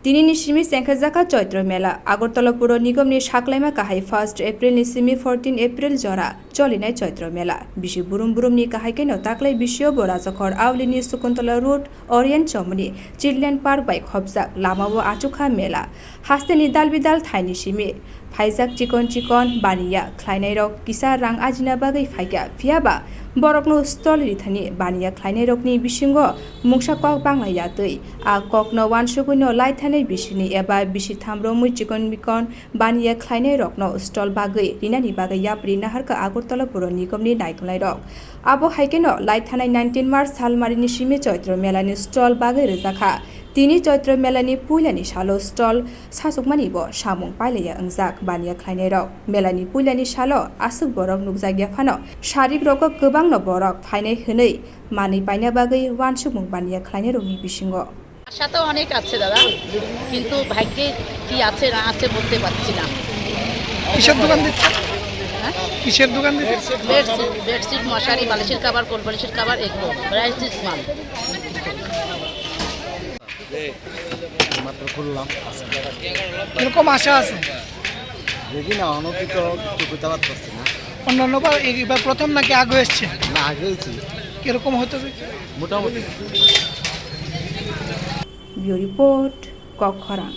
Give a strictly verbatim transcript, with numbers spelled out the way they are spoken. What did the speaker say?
Tinini simi chengkha jaka Chaitro Mela. Agartala Puro Nigomni saklaima kahai first April ni simi fourteen April jora cholinai Chaitro Mela. Bisi burum burumni kahai keno taklai bisio bo Rajakhor Aulini Sukuntala Road, Orient Chomoni, Children Park bai khopjak lamao achukha mela. Hasteni dal bidal thaini simi phaijak chikon chikon baniya khlainairok kisa rang ajina bagwi phaikha, phiyaba borokno stall rithani baniya khlainairokni bisingo mungsa kok bangla yatwi. A kokno wansugwino laithanai bisini eba bisi tham romwi chikon mikon baniya khlainairokno stall bagwi rinani bagwi yapri naharkha Agartala Puro Nigomni naikolairok. Abo hai kheno laithanai nineteen March salmarini simi Chaitro Melani stall bagwi rwjakha. Tini Chaitro Melani puilani salo stall sachukmani bo samung pailaiya wngjak baniya khlainairok. Melani puilani salo aswk borok nukjakya phano, sarikrokgo kwbangno borok phainai hwnwi manwi paina bagwi wansukmung baniya khlainairokni bisingo. আশা তো অনেক আছে দাদা, কিন্তু ভাগ্যে কি আছে না আছে বলতে পারছি না। কিসের দোকান দিচ্ছে? হ্যাঁ? কিসের দোকান দিচ্ছে? বেডশিট, বেডশিট, মশারি, বালিশের কভার, কোল বালিশের কভার, এগুলো ব্র্যান্ডেড মাল। মাত্র খুললাম। কিরকম আশা আছে? দেখি না, অনতি তো কিছু বুঝতে পারতেছি না। অন্যান্য বার, এবার প্রথম নাকি আগে এসছে? না, আগে হয়েছিল। কিরকম হতে হবে? মোটামুটি। Bureau Report, Kokkhorang.